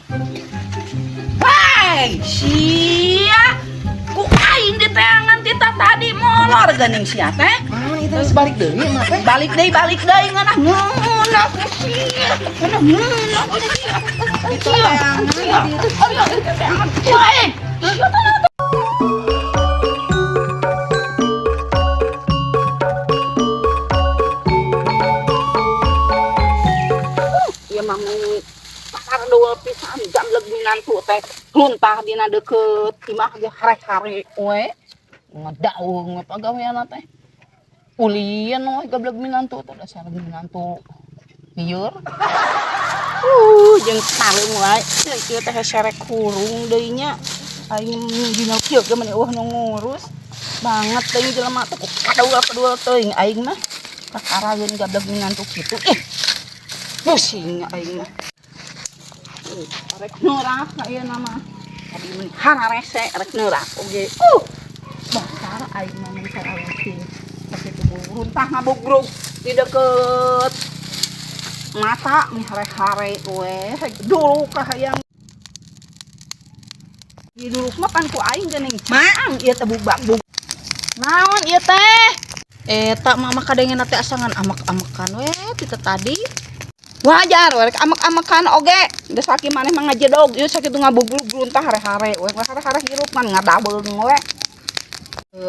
Hei, sia. Ku aing diteangan tita tadi molor geuning sia teh. Mana itu geus balik deui mah teh? Balik deui ngeunah ngeunah ku sia. Ngeunah ngeunah ku sia. Sia, sia. Sia, sia. Ieu mah meni pasar dua pisan jamleg minantu teh runtah dina deukeut imah ge hare-hare we ngadaung we pagaweanna teh ulin we gableg minantu teh dasar minantu lieur jeung taleung wae ieu teh serek hurung deui nya aing dina kieu ge meni eueuh nu ngurus banget teuing jelema teh kadual-kadual teuing aing mah kakaraeun gableg minantu kitu ih pusing aing mah. Rek neurak ayeuna mah. Tadi mun hararese rek neurak oge. Dasar aing mah mun saraleuting. Sakitu runtah ngabugrug di deukeut mata meni hare-hare we rek dulu ka hayang. Di duruk mah pan ku aing geuning maang ieu teh bugbak-bug. Naon ieu teh? Eta mama kadengeuna teh asangan amek-amekan we ti tadi. Wajar we rek amek-amekan oge. Geus sakieu maneh mah ngajedog ieu sakitu ngabugrug runtah hare-hare we hare-hare hirup man ngadabeung we.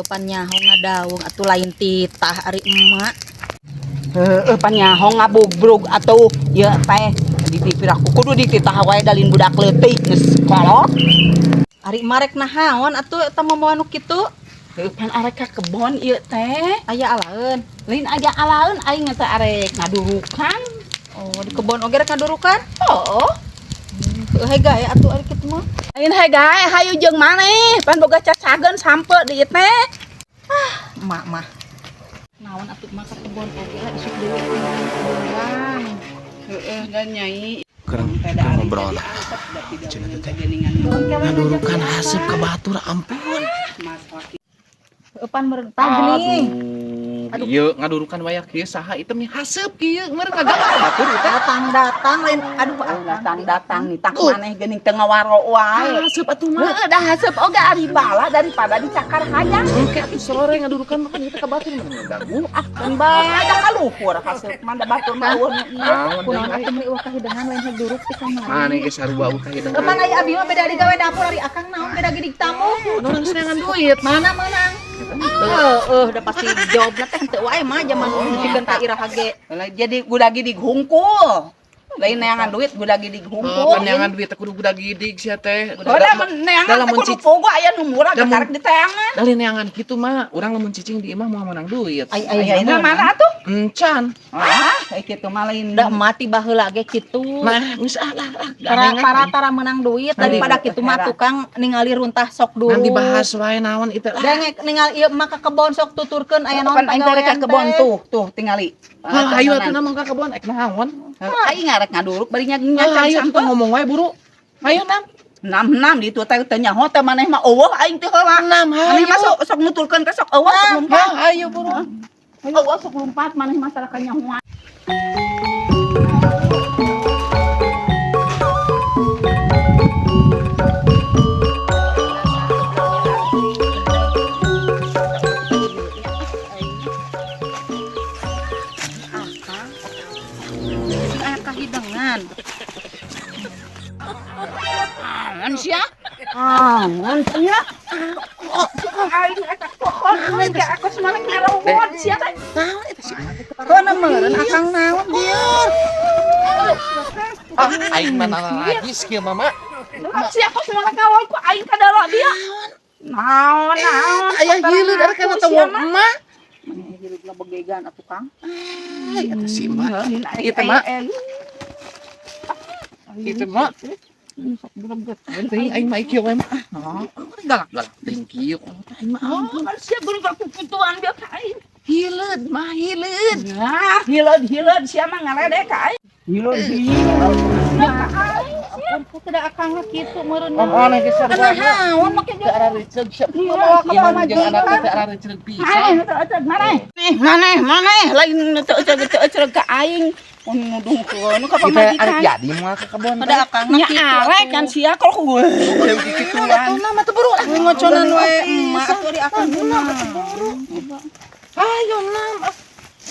Pan nyaho ngadaweung atuh lain titah ari emak. Heeh pan nyaho ngabugrug atuh ieu teh di piraku kudu dititah wae dalin budak leutik geus kolot. Ari emak rek nahaon atuh eta momoan nu kitu? Heuh pan arek ka kebon ieu teh. Aya alaeun. Lain aya alaeun aing teh arek ngadurukan. Oh, di kebon oge rek ngadurukan? Heeh. Heuh hegae atuh ari kitu mah. Lain hegae hayu jeung maneh pan boga cacageun sampe di ieu teh. Ah, emak mah. Naon atuh emak ka kebon oge lah isuk deui urang. Heeh dan nyai. Kurang ngobrol lah. Cenah teh. Ngadurukan haseup ka batur ampun. Eupan meureun tah geuning. Aduh, ieu ngadurukan waya kieu saha ieu mah haseup kieu meureun ngaganggu batur ieu teh. Datang-datang lain aduh Datang-datang nih tah maneh geuning teu ngawaro wae. Haseup atuh mah. Heueuh dah haseup oge ari bala daripada dicakar hayang. Engke atuh sore ngadurukan mah kan ieu teh ka batur meureun ngaganggu. Ah, kan bae da kaluhur haseup mah da batur mah eueuh nu ieu. Naon Kunaon deui atuh meuni eueuh kahideungan lain heg duruk ti kamari. Maneh ge sarua eueuh kahideungan. Eupan aya abi mah beda digawe dapur ari akang naon beda gidig tamu. Orang serangan duit. Mana meunang? Heeh, udah pasti jawabna teh henteu wae mah jaman pikeun ka iraha ge. Jadi gudag gidig hungkul. Lain neangan duit gudag gidig hungkul. Oh, neangan duit teh kudu gudag gidig sia teh. Udah neangan teh kudu pogo aya nu murah getarek di teangan. Dari neangan kitu mah urang lamun cicing di imah moal meunang duit. Ai Ayeuna mana atuh? Encan. Ah, kitu mah lain. Da mati baheula ge kitu. Nah, geus ah lah lah. Tara tara meunang duit daripada kitu mah tukang ningali runtah sok dulu. Nanti bahas wae naon itu lah. Dengek ningali ieu mah ka kebon sok tuturkeun aya naon Pan aing teh ka kebon tuh, tuh tingali. Ah, ayo atuh namang ka kebon ek naon. Aing ngarek ngaduruk bari nyacan ayo sampe. Ngomong wae buru. Ayo nam. Nam-nam di itu teh teu nyaho teh maneh mah eueuh aing teh heula. Nam maneh mah sok sok nuturkeun teh sok eueuh sok lumpat. Ayo buru. Eueuh sok lumpat maneh mah salah kanyahoan. Kahidengan. Angan sia. Angan sia. Aing eta pohon teh aku semalam ngarawon sia teh. Naon eta si emak teh? Kono meureun akang naon dieu. Ah, aing mah najis kieu mama. Sia aku semalam ngawon ku aing ka dalo dia. Naon naon. Aya hileud ari kana teh emak. Meni hileud begegan atuh Kang. Ai eta si emak. Ieu teh mak. Itu mah. Sok greget. Teuing aing mah kieu we mah. Ah, galak-galak teuing kieu aing mah. Oh, sia geuning ka kukutuan dia ka aing. Hileud mah hileud. Nah, hileud hileud sia mah ngaledek ka aing. Hileud hileud. Ka aing. Ampun, teu da akang mah kitu meureun. Om aneh ge sarua. Naon make Teu arareutseug siap. Bawa ka pamajikan. Jeung anak teh arareutseug pisan. Maneh teu ecreg maneh. Nih, maneh, maneh lain teu ecreg teu ecreg ka aing. Mun nuduhkeun ka Kita arek pamajikan. jadi moal ka kebon. Pada akang mah Nya kitu. arek kan sia kalau ku kikituan. Atuh mah teu buru. Ngoconan we emak atuh di akang mah. Ayo nam.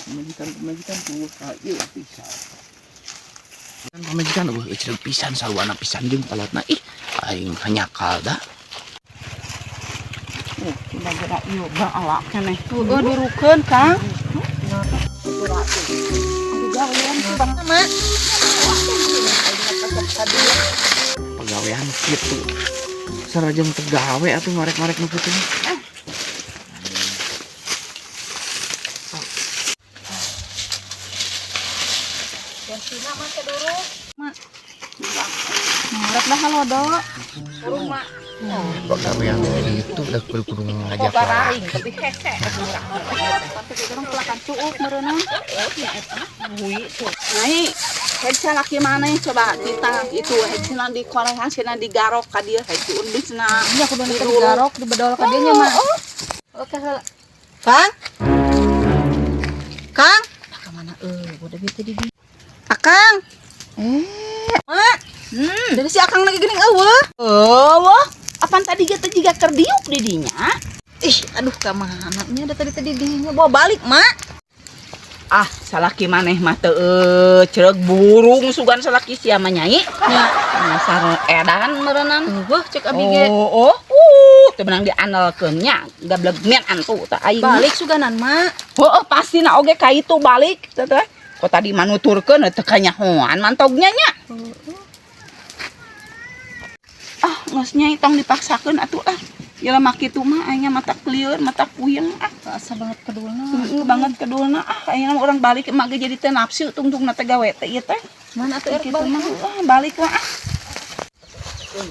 Pamajikan-pamajikan tuh ka ieu pisan. Pamajikan eueuh ecreg pisan saruana pisan jeung kolotna ih aing hanyakal da. Coba gerak ieu bang awak keneh. Heeh, durukeun, Kang. Mak, Pagawean kitu. Sarajeng teu gawe atuh ngorek-ngorek nu kitu. Bensinna mah teh duruk. Mak. Ngorek dah halodo. Burung, Mak. Pagawean kitu da kudu ngajak Baraing lalaki. tapi hese. Pasti urang pelakan cuuk meureunna. Nai, head salaki mana coba kita itu head cenah di korehan cenah digarok ka dieu head diundus cenah. Nya kudu teh digarok dibedol ka dieu nya, Mak. Oke, heula. Kang? Kang? Ah, ka mana euy, udah bete di dieu. Akang. Mak. Dari si Akang lagi geuning eueuh. Eueuh, apaan tadi ge teh jiga keur diuk di dinya? Ih, aduh ka mana nya da tadi tadi dinya bawa balik, Mak. Ah, salaki maneh mah teu cereg burung sugan salaki sia mah nyai. Nya, Nyasar edan meureunnan. eueuh cek abi ge. Oh, oh, teu meunang diandalkeun nya, gableg mian antu teh aing. Balik suganan, Mak. Heeh, pasti na oge ka itu balik teh teh. Kok tadi manuturkeun teu kanyahoan mantognya nya. Ah, geus nyai tong dipaksakeun atuh ah. Jelema kitu mah aing mata lieur, mata puyeng ah. Asa banget kedulna. Heeh banget kedulna ah ayeuna mah urang balik mah ge jadi teu nafsu tungtungna teh gawe teh ieu teh. Mana atuh erek Kitu balik? mah ah, balik lah ah.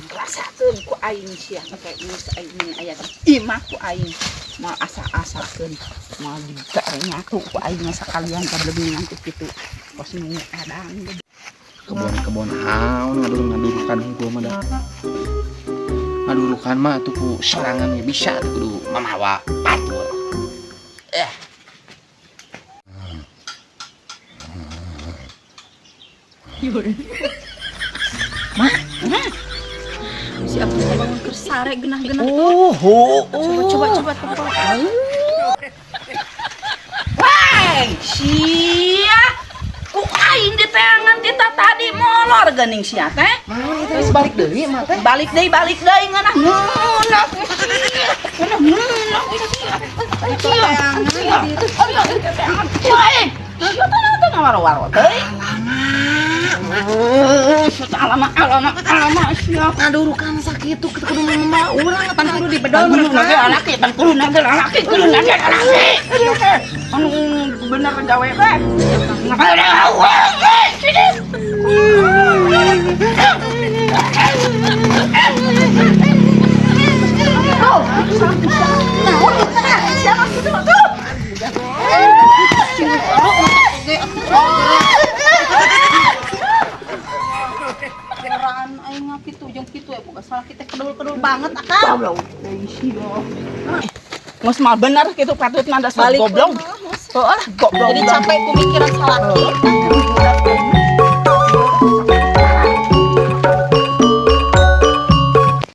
Rasakeun ku aing sia teh geus aing aya di imah ku aing. Moal asa-asakeun, moal dibere nyatu ku aing mah sakalian kabeleuh nanti kitu. Kos nu edan. Kebon-kebon haun ngadur-ngadurukan gua mah da. Ngadurukan mah atuh ku sorangan ge bisa atuh kudu mamawa batur. Eh. Si Abdi teh bangun keur sare genah-genah tuh. Oh, ho, Coba coba coba tempo. Weh, sia. Ku aing diteangan tita tadi molor geuning sia teh. Mah itu geus balik deui mah teh. Balik deui, balik deui ngeunah ngeunah ku sia. Ngeunah ngeunah ku sia. Sia, sia. Weh, sia teh teh ngawaro-waro teh. Alamak, alamak, alamak, sia. Ngadurukan sakitu kudu mamawa urang Pan kudu dibedol Kudu meureun. nage lalaki, pan kudu nage lalaki, kudu nage lalaki. Anu bener gawe teh. Heran aing mah kitu jeung kitu ya boga salah kita kedul-kedul banget akang. Geus mah bener kitu patut mah dasar Balik goblok. we mah, Heuh lah goblok. Jadi capek ku mikiran salaki.